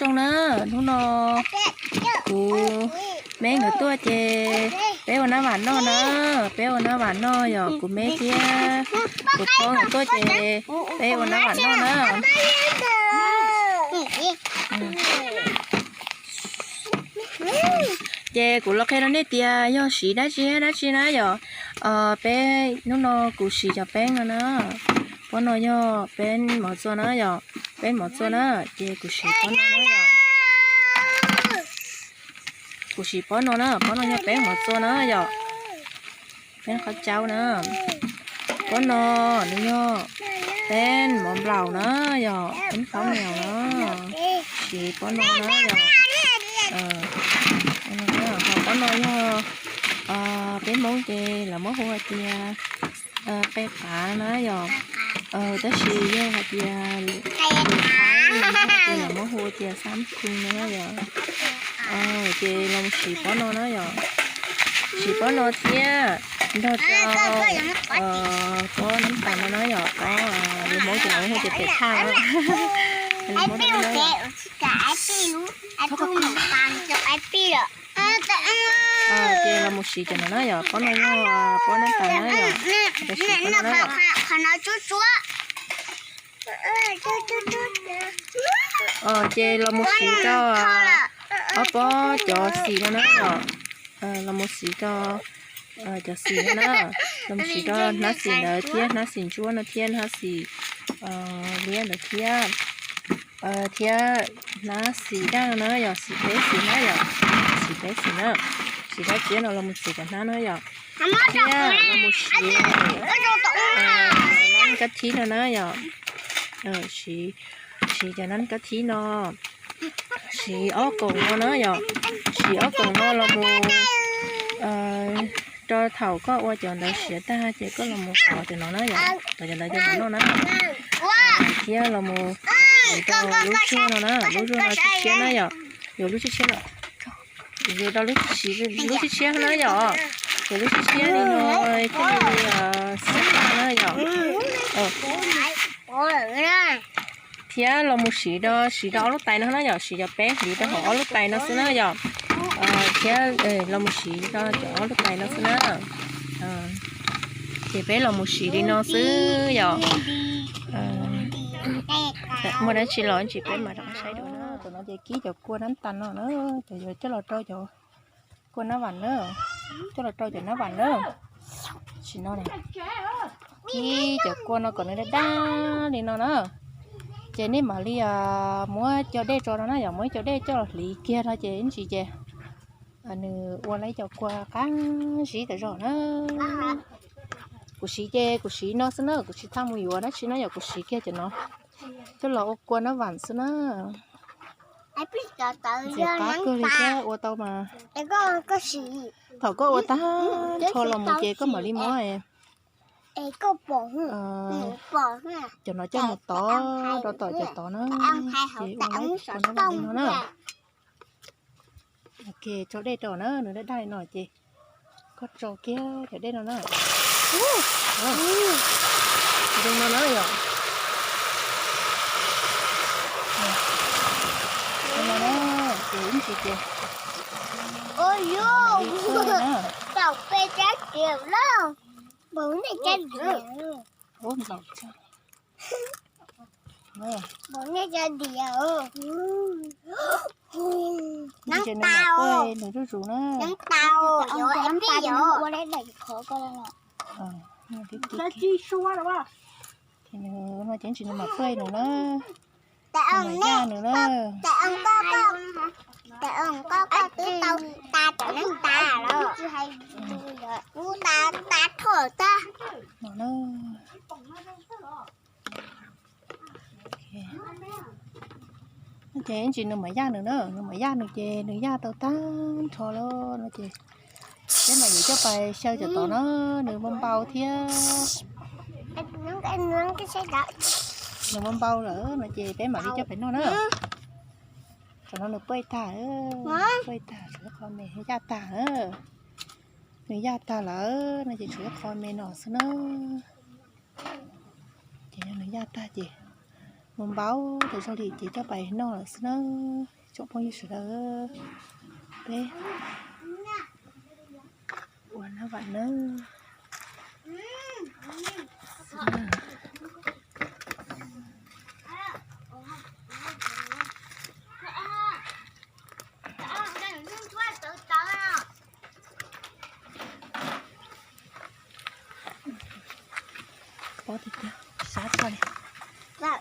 Zoo na, hnub no kuv me nkawd tuaj ces peb ua nab vam noj na, peb ua nab vam noj yom, kuv me thiab kuv phob nkawd tuaj ces peb ua nab vam noj na. Ces kuv los qhia rau nej tias yog siv dab tsi dab tsi na yom. Peb hnub no kuv siv cov peeb no na, pob no yog peeb mov txua na yom, peeb mov txua na, ces kuv siv pob no na yom. Kuv siv pob no na, pob no yog peeb mov txua na yom, peeb qhov caub na. Pob no nws yog peeb mov nplaum na yom, peeb qhov meos na, siv pob no na yom. Ho pob no yog peb Hmoob ces lawv muab hu hais tias qe qav na yom. Tab sis yog hais tias lwm qhov ces lawv muab hu tias xab khoo na yom. Ces los siv pob no na yom, siv pob no thiab nrog rau pob nab tas no na yom, pob lus Hmoob ces lawv hu tias pem thaj na. Ces los mus siv cov no na yom, pob no yog pob nab tas na yom, siv pob no na yom. Ces los mus siv rau ob pob cov xim no na yom, los mus siv rau cov xim no na, los mus siv rau hnab xim ntawd thiab hnab xim ntsuab no thiab hnab xim liab ntawd thiab, thiab hnab xim daj no na yom, xim peb xim na yom, xim peb xim na, xim daj tsiab no los mus txiav cov hnab no yom, thiab los mus siv nab kab thib no na yom, siv cov nab kab thib no, siv ob koom no na yom, siv ob koom no los mus rau thaum koj ua cov ntawd siav tag ces koj los mus tov cov no na yom, tov cov ntawd cov no noj na, thiab los mus siv rau lub zuag no na, lub zuag no tshiab tshiab na yom, yuav lub tshiab tshiab no, yuav rau lub tshiab tshiab na yom, yuav lub tshiab tshiab li no thiaj li xab na yom. Thiab los mus siv rau, siv rau ob lub tais no na yom, siv cov peb hliv rau hauv ob lub tais no xwb na yom. Thiab los mus siv rau cov ob lub tais no xwb na. Ces peb los mus siv li no xwb yom. Muaj dab tsi los tsis peb mam rov qab saib dua na. Tam no ces kib cov kua nab tas no na, cov yuav coj los rau cov kua nab vam na, coj los rau cov nab vam na. Tam sim no kib cov kua no kom nws daj daj li no na. Ces nej mam li muab cov dej tso no na yom, muab ib co dej coj los hliv kiag no ces ib ntsis ces nws ua lawm cov kua qab zib tam zog na. Kuv siv ces kuv siv no xwb na, kuv tsis tau mus yuav dab tsi na yom, kuv siv kiag cov no coj los ua kua nab vam xwb na. Ntxim qab kawg li thiab ua tau mas. Thaum koj ua tag nrho los mus ces koj mam li muab cov no coj mus tov rau tom cov tod na, ces ua lawm cov kua nab vam li no na. Ok, tso dej rau na, nws daj daj li no ces koj tso kiag cov dej no na. Zoo no na yom. Zoo no na, ces ib ntsis ces Nws zuj zus na. Ces nws no ces ntsis nws mam pawj nws na. Nws mam yaj nws na. No na. Ces ntsis nws mam yaj nws na, nws mam yaj nws ces nws yaj tau tag nrho lawm no ces peb mam yuav coj pais xyaw cov tod na, nws npau npau thiab. Nws npau npau lawm no ces peb mam li coj pais noj na. Tam no nws pawj tag, pawj tag tshuav qho me yaj tag. Nws yaj tag lawm no ces tshuav qho me no xwb na. Ces yog nws yaj tag ces Mus npau tas zog li ces coj pais noj lawm xwb na. Tsoom phooj ywg sawv daws, peb ua nab vam nawb. Pob tiag tiag, sab tshaj li. Nab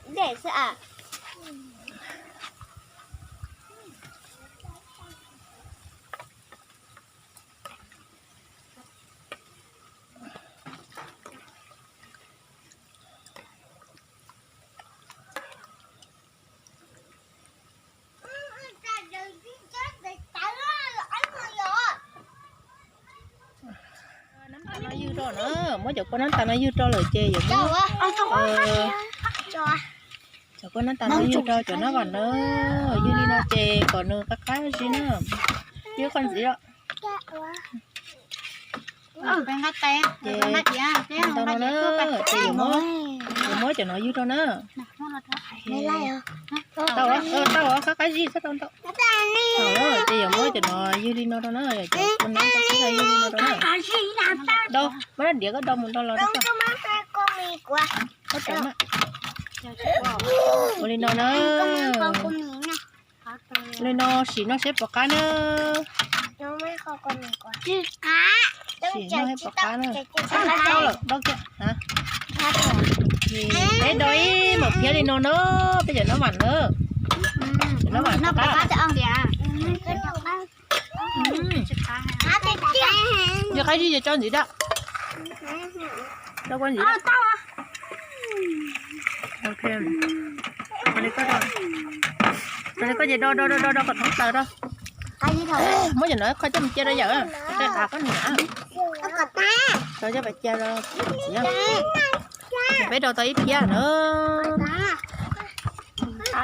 tas no ywg rau na, muab cov kua nab tas no ywg rau lawm ces yuav muab, cov kua nab tas no ywg rau cov nab vam na, ywg li no ces kom nws qab qab zib na, ywg qhov ntxiv os. Ces ntau no na, ces yuav muab, yuav muab cov no ywg rau na. Tau, tau, qab qab zib txhob rau ntau. Ces yuav muab cov no ywg li no rau na, cov kua nab tas no ywg li no rau na. Muab rab diav koj do mus do los rau koj. Ua li no na. Li no sim noj seb puas qab na. Sim noj seb puas qab na. Tau lawm, do kiag. Peb do ib maum phiab li no na, peb cov nab vam na. Cov nab vam qab. Yog qab zib ces tso ntxiv da. Tso ntxiv. Koj ces do do do do kom thoob plaws rau. Muab cov no qhov coj mus cia rau yawm, qhov niam. Tso coj pais cia rau. Peb do tau ib phiab na.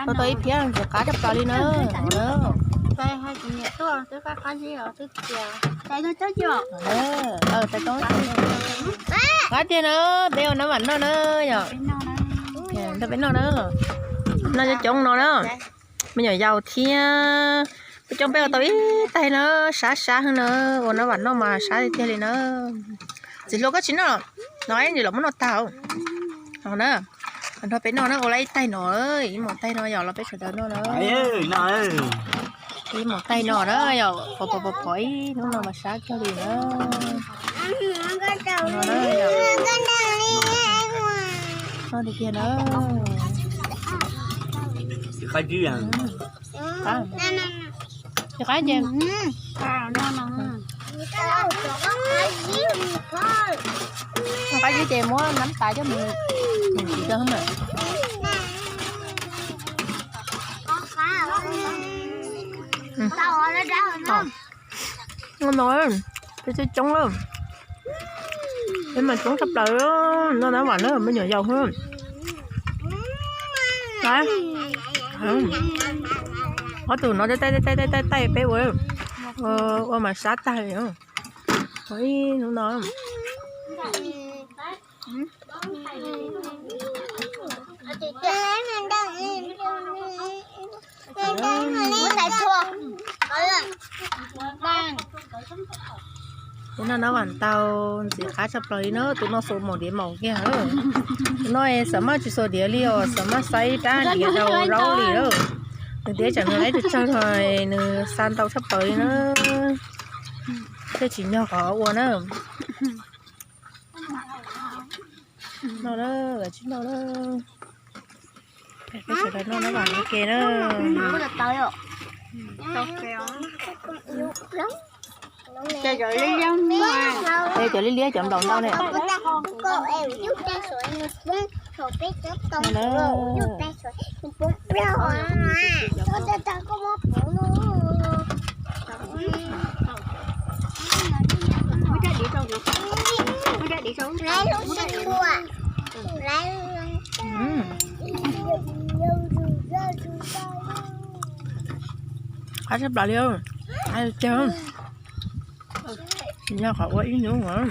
Do tau ib phiab ntxim qab tshaj plaws li na. Qab tiag na, peb ua nab vam noj na yom. Nrog peb noj na. Noj coob coob no na. Me nyuam yaus thiab peb coob peb ua tau ib taig na, sab sab heev na, ua nab vam noj mas sab tiag tiag li na. Txiv hluas koj tsis noj, no ib ntsis los muab noj tag. No na, nrog peb noj na, ua lawm ib taig no, ib maum taig no yom, los peb sawv daws noj na. Ib maum taig no na yom, pom pom pom pom ib hnub no mas sab kawg li na. No na yom. Noj tiag tiag na. Qab, qab ces qab zib ces muab nab tas coj mus ntxiv rau na. No, peb coob coob lawm. Peb mas coob tshaj plaws, noj nab vam na, me nyuam yaus xwb. Ob tug no taij taij taij taij peb ua, ua mas sab tag li. Ua ib hnub no. Tus no nab vam tau ntxim qab tshaj plaws li na, tus no xuas maum diav maum kiag. Tus no xav mas tsis xuas diav li os, xav mas xa ib rab diav rau zaub li lawm. Nws tias tsam nws laib tus tsawg no nws xa ntau tshaj plaws li na. Thiaj tsis nyog qhov ua na. No na, tsis no na. Peb sawv daws noj nab vam ua ke na. Cov liab liab cov nplaum ntau ne. Qab tshaj plaws li, qab tiag. Tsis nyob qhov ua ib hnub os.